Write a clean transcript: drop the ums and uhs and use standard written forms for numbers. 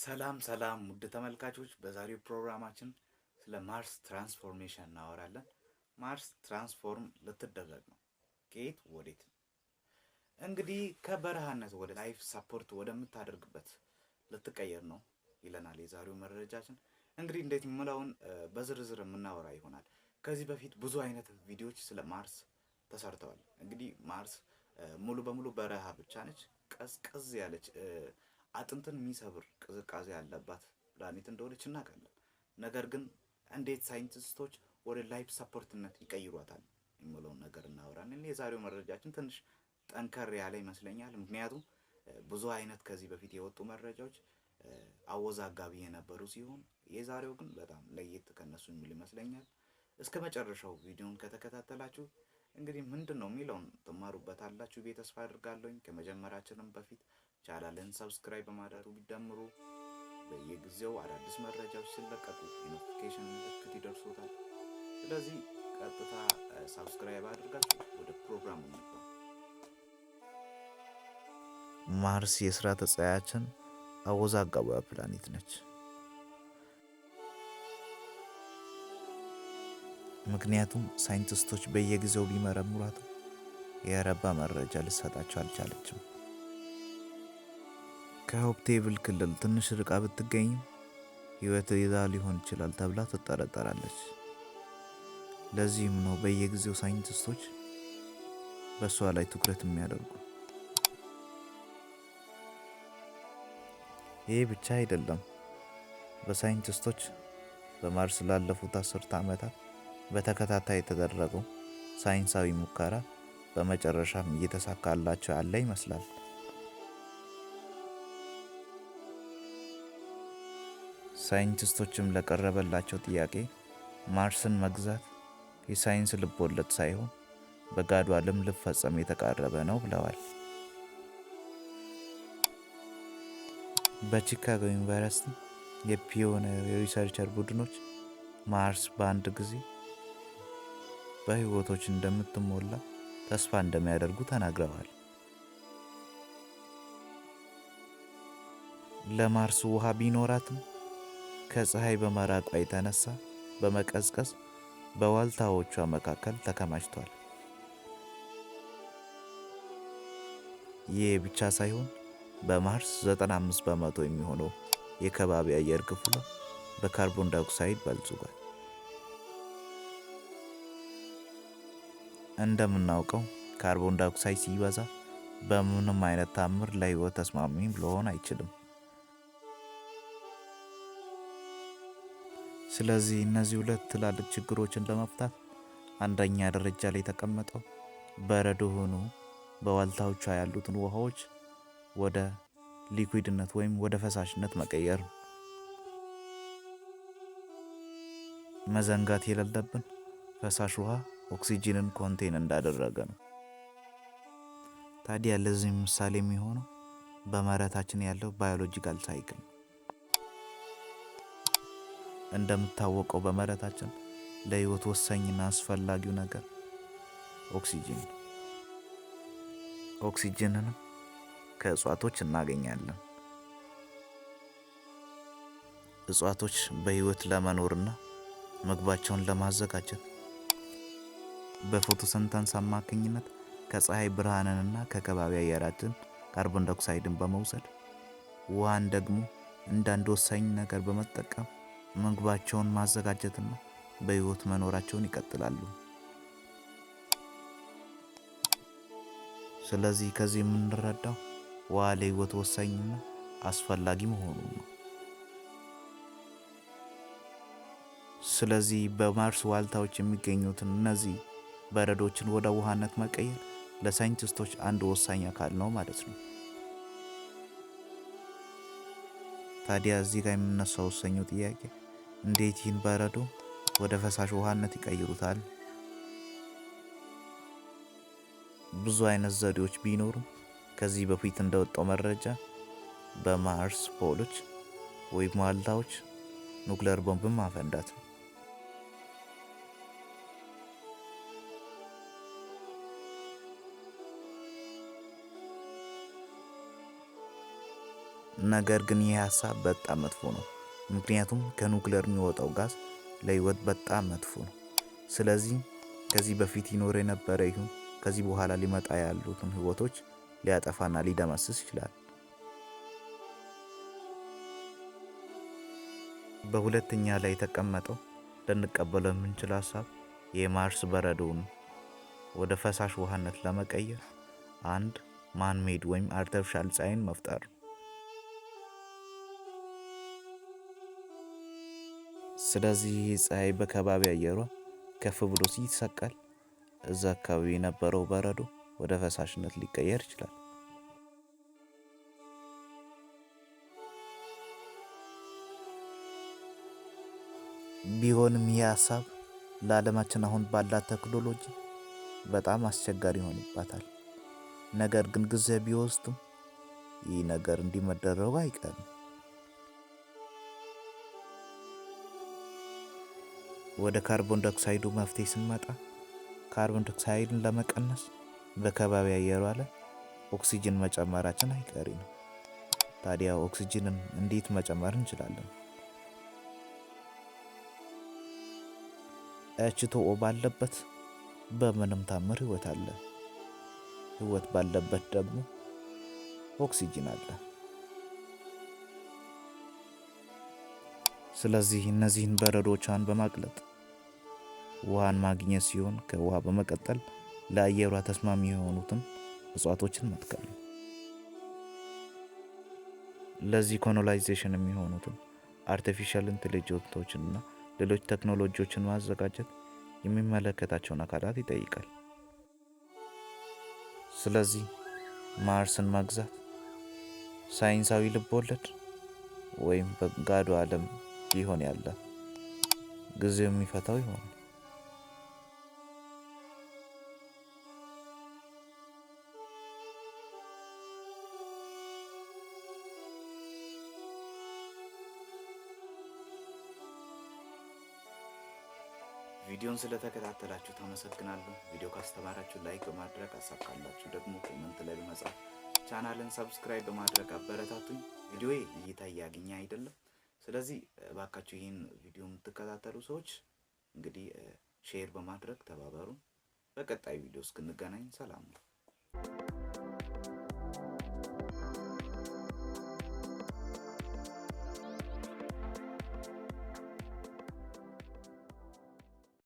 ሰላም ሰላም ውድ ተመልካቾች፣ በዛሬው ፕሮግራማችን ስለ ማርስ transformation እናወራለን። ማርስ transform ልትደረግ ነው። ከየት ወዴት? እንግዲህ ከበረሃነት ወደ life support ወደምታደርግበት ልትቀየር ነው ይለናል የዛሬው መረጃችን። እንግዲህ እንዴት የሚለውን በዝርዝር የምናወራ ይሆናል። ከዚህ በፊት ብዙ አይነት ቪዲዮዎች ስለ ማርስ ተሰርተዋል። እንግዲህ ማርስ ሙሉ በሙሉ በረሃ ብቻ ነች። ቀዝቀዝ ያለች፣ አጥንትን የሚሰብር ቅዝቃዜ ያለባት ፕላኔት እንደሆነች እናውቃለን። ነገር ግን እንዴት ሳይንቲስቶች ወደ life support ነት ይቀይሯታል የሚለውን ነገር እናወራለን። የዛሬው መረጃችን ትንሽ ጠንከር ያለ ይመስለኛል። ምክንያቱም ብዙ አይነት ከዚህ በፊት የወጡ መረጃዎች አወዛጋቢ የነበሩ ሲሆን፣ የዛሬው ግን በጣም ለየት ከነሱ የሚል ይመስለኛል። እስከ መጨረሻው ቪዲዮን ከተከታተላችሁ እንግዲህ ምንድን ነው የሚለውን ትማሩበታላችሁ ብዬ ተስፋ አድርጋለሁኝ። ከመጀመራችንም በፊት ቻናልን subscribe በማድረግ ቢደምሩ በየጊዜው አዳዲስ መረጃዎች ሲለቀቁ የ notification ምልክት ይደርሶታል። ስለዚህ ቀጥታ subscribe አድርጋችሁ ወደ ፕሮግራሙ እንግባ። ማርስ የስርዓተ ፀሐያችን አወዛጋቢዋ ፕላኔት ነች። ምክንያቱም ሳይንቲስቶች በየጊዜው ቢመረምሯትም የረባ መረጃ ልትሰጣቸው አልቻለችም። ከ habitable ክልል ትንሽ ርቃ ብትገኝም ሕይወት ይዛ ሊሆን ይችላል ተብላ ትጠረጠራለች። ለዚህም ነው በየጊዜው ሳይንቲስቶች በእሷ ላይ ትኩረት የሚያደርጉ። ይህ ብቻ አይደለም። በሳይንቲስቶች በማርስ ላለፉት 10 ዓመታት በተከታታይ የተደረገው ሳይንሳዊ ሙከራ በመጨረሻም እየተሳካላቸው ያለ ይመስላል። ሳይንቲስቶችም ለቀረበላቸው ጥያቄ ማርስን መግዛት የሳይንስ ልቦለድ ሳይሆን በገሃዱ ዓለም ሊፈጸም የተቃረበ ነው ብለዋል። በቺካጎ ዩኒቨርሲቲ የ pioneer የ researcher ቡድኖች ማርስ በአንድ ጊዜ በህይወቶች እንደምትሞላ ተስፋ እንደሚያደርጉ ተናግረዋል። ለማርስ ውሃ ቢኖራትም ከፀሐይ በመራቋ የተነሳ በመቀዝቀዝ በዋልታዎቿ መካከል ተከማችቷል። ይህ ብቻ ሳይሆን በማርስ 95% የሚሆነው የከባቢ አየር ክፍሏ በካርቦን ዳይኦክሳይድ በልጽጓል። እንደምናውቀው ካርቦን ዳይኦክሳይድ ሲበዛ በምንም አይነት ታምር ለህይወት ተስማሚ ሊሆን አይችልም። ስለዚህ እነዚህ ሁለት ትላልቅ ችግሮችን ለመፍታት አንደኛ ደረጃ ላይ የተቀመጠው በረዶ ሆኖ በዋልታዎቿ ያሉትን ውሃዎች ወደ liquid ነት ወይም ወደ ፈሳሽነት መቀየር ነው። መዘንጋት የሌለብን ፈሳሽ ውሃ ኦክሲጂንን contain እንዳደረገ ነው። ታዲያ ለዚህ ምሳሌ የሚሆነው በመሬታችን ያለው biological cycle ነው። እንደምታወቀው በመሬታችን ለህይወት ወሳኝና አስፈላጊው ነገር ኦክሲጂን ነው። ኦክሲጂንንም ከእጽዋቶች እናገኛለን። እጽዋቶች በህይወት ለመኖርና ምግባቸውን ለማዘጋጀት በ photosynthesis አማካኝነት ከፀሐይ ብርሃንንና ከከባቢ አየራችን ካርቦን ዳይኦክሳይድን በመውሰድ፣ ውሃን ደግሞ እንደ አንድ ወሳኝ ነገር በመጠቀም ምግባቸውን ማዘጋጀትና በህይወት መኖራቸውን ይቀጥላሉ። ስለዚህ ከዚህ የምንረዳው ውሃ ለህይወት ወሳኝና አስፈላጊ መሆኑን ነው። ስለዚህ በማርስ ዋልታዎች የሚገኙትን እነዚህ በረዶችን ወደ ውሃነት መቀየር ለሳይንቲስቶች አንድ ወሳኝ አካል ነው ማለት ነው። ታዲያ እዚህ ጋር የምነሳው ወሳኙ ጥያቄ እንዴት ይህን በረዶ ወደ ፈሳሽ ውሃነት ይቀይሩታል? ብዙ አይነት ዘዴዎች ቢኖሩም ከዚህ በፊት እንደወጣው መረጃ በማርስ pole ኦች ወይም ዋልታዎች ኑክሌር ቦምብን ማፈንዳት ነው። ነገር ግን ይህ ሀሳብ በጣም መጥፎ ነው። ምክንያቱም ከኑክሌር የሚወጣው ጋዝ ለህይወት በጣም መጥፎ ነው። ስለዚህ ከዚህ በፊት ይኖር የነበረ ይሁን ከዚህ በኋላ ሊመጣ ያሉትን ህይወቶች ሊያጠፋና ሊደመስስ ይችላል። በሁለተኛ ላይ የተቀመጠው ልንቀበለው የምንችል ሀሳብ የማርስ በረዶውን ወደ ፈሳሽ ውሃነት ለመቀየር አንድ man made ወይም artificial ፀሐይን መፍጠር ነው። ስለዚህ ይህ ፀሐይ በከባቢ አየሯ ከፍ ብሎ ሲሰቀል እዛ አካባቢ የነበረው በረዶ ወደ ፈሳሽነት ሊቀየር ይችላል። ቢሆንም ይህ ሀሳብ ለዓለማችን አሁን ባላት ቴክኖሎጂ በጣም አስቸጋሪ ይሆንባታል። ነገር ግን ጊዜ ቢወስድም ይህ ነገር እንዲመደረጉ አይቀርም። ወደ ካርቦን ዳይኦክሳይዱ መፍትሄ ስንመጣ ካርቦን ዳይኦክሳይድን ለመቀነስ በከባቢ አየሯ ላይ ኦክሲጅን መጨመራችን አይቀሪ ነው። ታዲያ ኦክሲጅንን እንዴት መጨመር እንችላለን? H2O ባለበት በምንም ታምር ህይወት አለ። ህይወት ባለበት ደግሞ ኦክሲጅን አለ። ስለዚህ እነዚህን በረዶቿን በማቅለጥ ውሃን ማግኘት ሲሆን ከውሃ በመቀጠል ለአየሯ ተስማሚ የሆኑትን እጽዋቶችን መትከል ነው። ለዚህ colonization የሚሆኑትን artificial intelligence ኦችንና ሌሎች ቴክኖሎጂዎችን ማዘጋጀት የሚመለከታቸውን አካላት ይጠይቃል። ስለዚህ ማርስን መግዛት ሳይንሳዊ ልቦለድ ወይም በጋዱ ዓለም ሊሆን ያለ ጊዜው የሚፈታው ይሆናል። ቪዲዮን ስለተከታተላችሁ ታመሰግናለሁ። ቪዲዮ ካስተማራችሁ like በማድረግ ሀሳብ ካላችሁ ደግሞ comment ላይ በመጻፍ ቻናልን subscribe በማድረግ አበረታቱኝ። ቪዲዮ እይታ እያገኘ አይደለም። ስለዚህ እባካችሁ ይህን ቪዲዮ የምትከታተሉ ሰዎች እንግዲህ share በማድረግ ተባበሩ። በቀጣይ ቪዲዮ እስክንገናኝ ሰላም ነው።